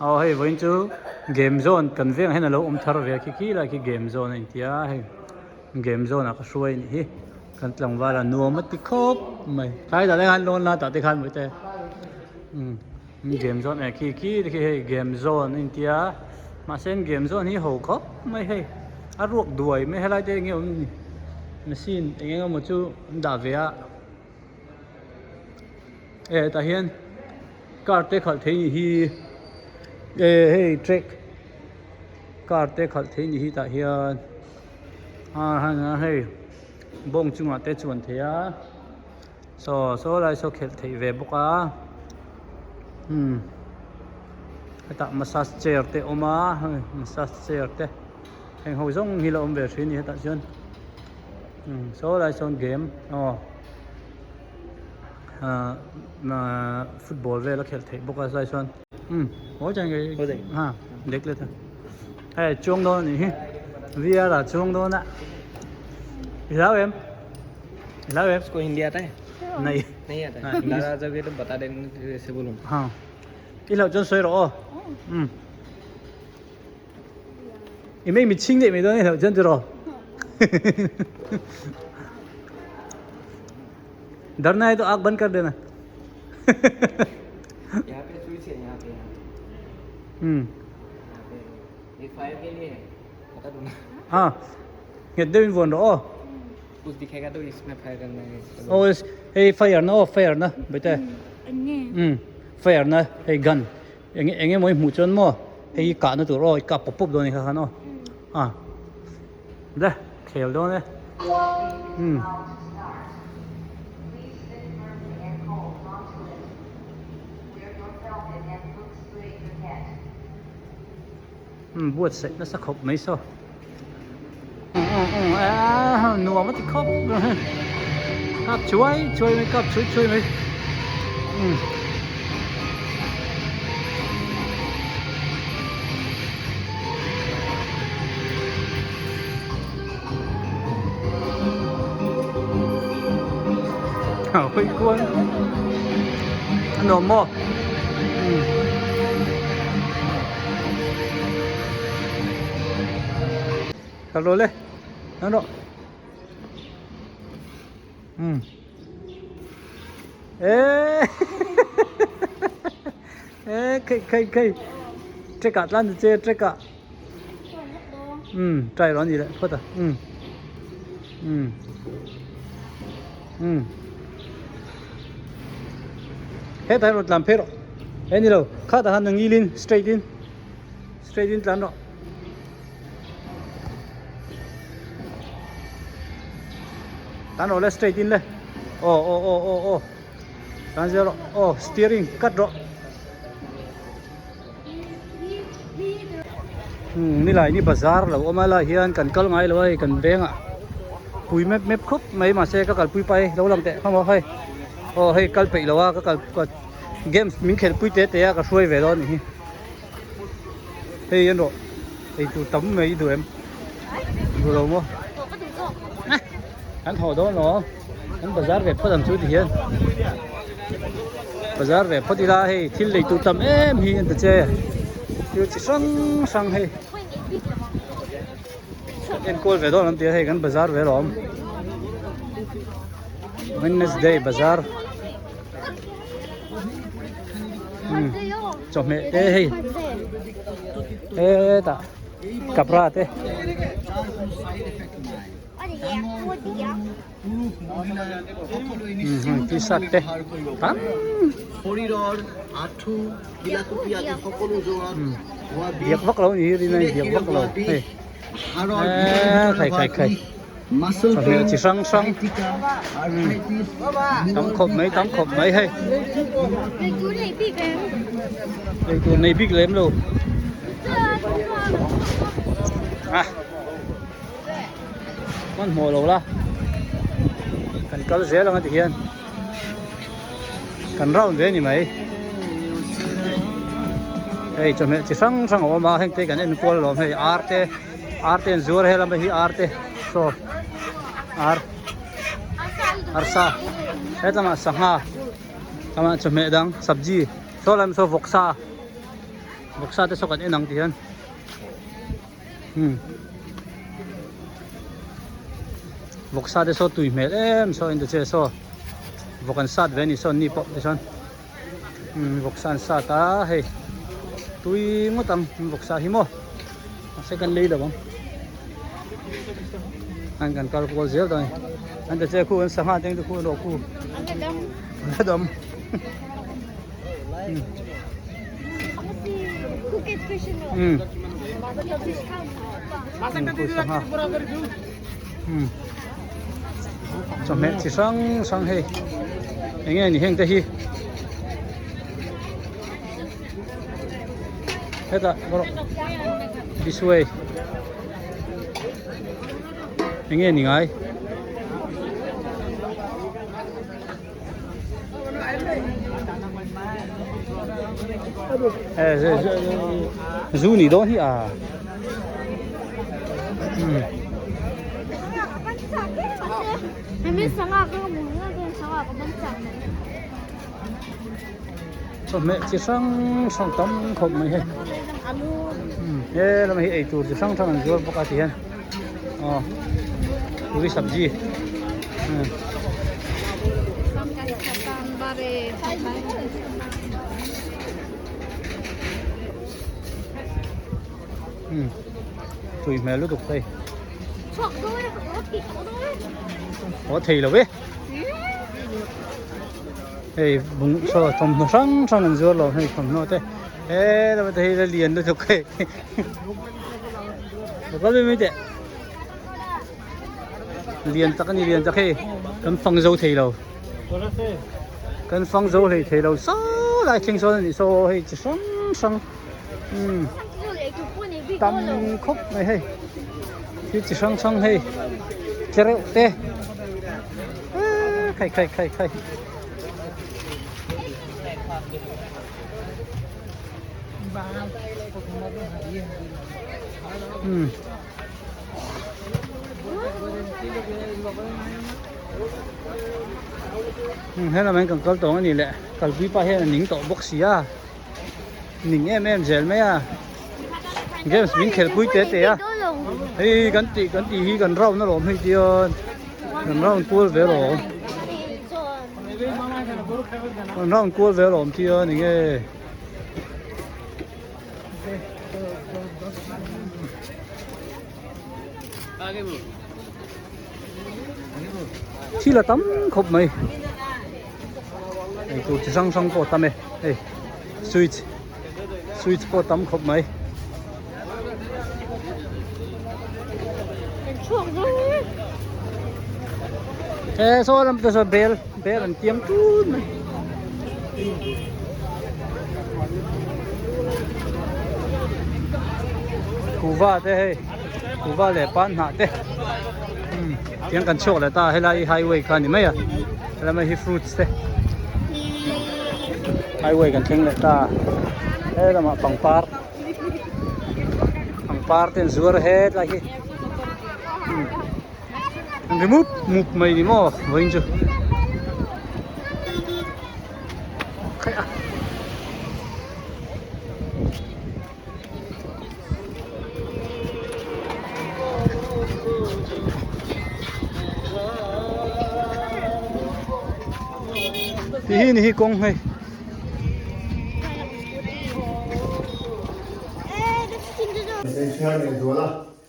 Aw hei vawiin chu game zone kan vengah hian alo awm thar ve a khi khi lai khi game zone a inti a hei game zone ah ka hruai a nih hi kan tlangval a nuam a ti khawp mai tlai dah te khan lawn la tah te khan mawite umm game zone eh khi khi te khi hei game zone a inti a mahse game zone hi ho khawp mai hei a ruak duai mai helai te enge awm ni machine eng eng emaw chu an dah ve a. Eh tah hian car te khalh thei ni hi eh hei track car te khalh thei ni hi tah hian a hei bawng chungah te chuan thei a saw saw lai saw khelh theih ve bawk a umm hetah massage chair te a awm a hei massage chair te heng ho zawng hi la awm ve thin a ni hetah chuan. Umm saw lai sawn game aw ahh football vel a khelh theih bawk a zai sawn umm haw chuan ha dek let a hei chuang dawn a nih hi VR ah chuang dawn a i hlau em i hlau em usko hindi aata hai nahi nahi aata hai dara jaoge to bata dena aise bolo ha i hlauh chuan sawi rawh aw umm. I mei mit chhing daih mai dawn a ni loh chuan tiraw Darna hai to aag band kar dena यहाँ पे स्विच है यहाँ पे hmm यहाँ पे ये फायर के लिए है बता दो ना ha nghet deuhin vuan rawh aw कुछ दिखेगा तो इसमें फायर करना है aw hei fire na aw fire na baite um fire na hei gun Eng eng emaw i hmuh chuan maw hei hi kahna tur aw i kap pawp pawp dawn a ni kha khan aw a le khel dawn e umm. Umm buatsaih nasa khawp mai saw umm umm umm aaa nuam a ti khawp kap chuai chuai mai kap chhui chhui mai umm. Hawi kual a nuam maw umm. Kal rawh le kal rawh umm eee eee khei khei khei track ah tlan ta che track ah umm try rawh a ni leh phawt a umm umm umm hetah hian rawn tlan phei rawh he ni lo khatah khan a ngil in straight in straight in tlan rawh. Tlan rawh le straight in le aw aw aw aw aw tlan zel rawh aw steering cut rawh umm nilai ni bazar lo awm a lai hian kan kal ngai lo a hei kan vengah pui mep mep khawp mai mahse ka kalpui pai lo lang teh khawm aw hei aw hei kal peih lo a ka kal games min khelh pui te te a ka hruai ve dawn a nih hi. Hei en rawh eitur tam mai i duh em duh lo maw kan haw dawn lo kan bazar ve phawt ang chu ti hian bazar ve phawt ila hei thil lei tur tam em hi an ta che thil chi hrang hrang hei kan enkawl ve dawn an tia hei kan bazar ve alawm Wednesday bazar. Chawhmeh te hei hetah kapra te t-shirt te tam diak vak lo a ni hi rin a diak vak lo hei eee khai khai khai. Chawhmeh chi hrang hrang tam khawp mai tam khawp mai hei eitur nei bik lem lo a hmanhmawh lo la kan kal zel ang a ti hian kan round ve a ni mai hei chawhmeh chi hrang hrang a awm a heng te kan en kual alawm hei ar te. Ar te an zuar a helama hi ar te saw ar arsa hetlangah sangha tlangah chawhmeh dang sabji saw lai saw vawksa Vawksa te saw kan en ang ti hian umm vawksa te saw tui hmel em saw in ta che saw vawk an sat ve a ni saw an ni pawh tichuan umm vawksa an sat a hei tui ngawt ang vawksa hi maw mahse kan lei lo ang an kan kal kual zel dawn a ni an ta che khu an sangha te ang te khu an rawh khu an la dam. Chawhmeh chi hrang hrang hei eng nge ni heng te hi hetah rawh this way eng nge ni ngai. Zu ni dawn hi a Chawhmeh chi hrang hrang tam khawp mai hei he lamah hi eitur chi hrang hrang an zuar bawk a ti hian aw puri sabji Tui hmel lutuk hei. Aw thei lo e. Hei bung saw thawmhnaw hrang hrang an zuar lo hei thawmhnaw te he lama te hei la lian lutuk hei. Kal mai mai teh. Lian tak a ni lian tak hei kan fang zo thei lo. Kan fang zo hlei thei lo saw lai thleng sawn a nih saw hei chi hrang hrang umm tam khawp mai hei thil chi hrang hrang hei tlereuh te eee khai khai khai khai. Umm. Helama hian kan kal tawng a ni leh kalpui pa hian a ning tawh bawk si a ning em em zel mai a games min khelpui te te a hei kan tih kan tih hi kan round alawm hei tian kan round kual ve alawm kan round kual ve alawm tian enge. Thil a tam khawp mai eitur chi hrang hrang pawh a tam e hei switch switch pawh a tam khawp mai. He saw lam te saw bel bel an tiam tun mai. Kuhva te hei kuhva leh pan hnah te umm tiang kan chhuak leh ta a helai highway kha a ni mai a helai hi fruits te highway kan thleng leh ta a he lamah pangpar pangpar te an zuar a hetlai hi umm. An ri mup mup mai ni maw vawiin chu khaih a. Ti hi ni hi kawng hei.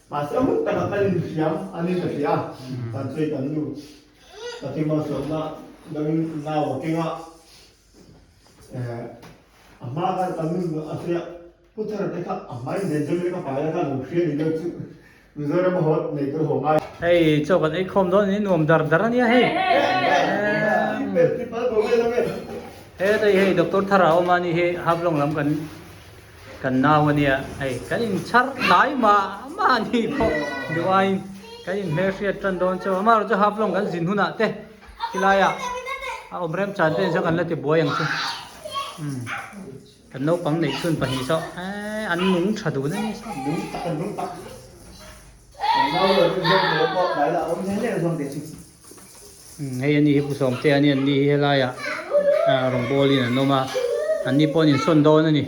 Mahse a hun takah kan inhriam a ni ka hria. Kan sawi kan nu Fatima sawmna dangin nau a keng a, a hma khan kan nu a sawi a, Pu Thara te kha a hmain Benjamin ka pai a khan lo hria ni deuh chu Mizoram a haw nei tur haw ngai. Hei chaw kan ei khawm dawn a ni nuam dar dar a nia hei. Hetei hei Doctor Thara a awm a ni hi Haflong lam kan Kan nau a nia, hei kan inchhar hnai mah mah a ni pawh duh aiin kan inhmelhriat tan dawn chauh a, amaherawhchu half long kan zin hunah te khilaiah a awm remchan te chuan kan la ti buai ang chu umm kan naupang neih chhun pahnih saw eee an nung tha dun a ni saw. Nung tak an nung tak kan nau lo chu zawng te pawh tlai lah awm hle hle zawng te chu. Hei ani hi Pu Sawmte a ni, an ni hi helaiah rawngbawlin an awm a, an ni pawh an insawn dawn a ni.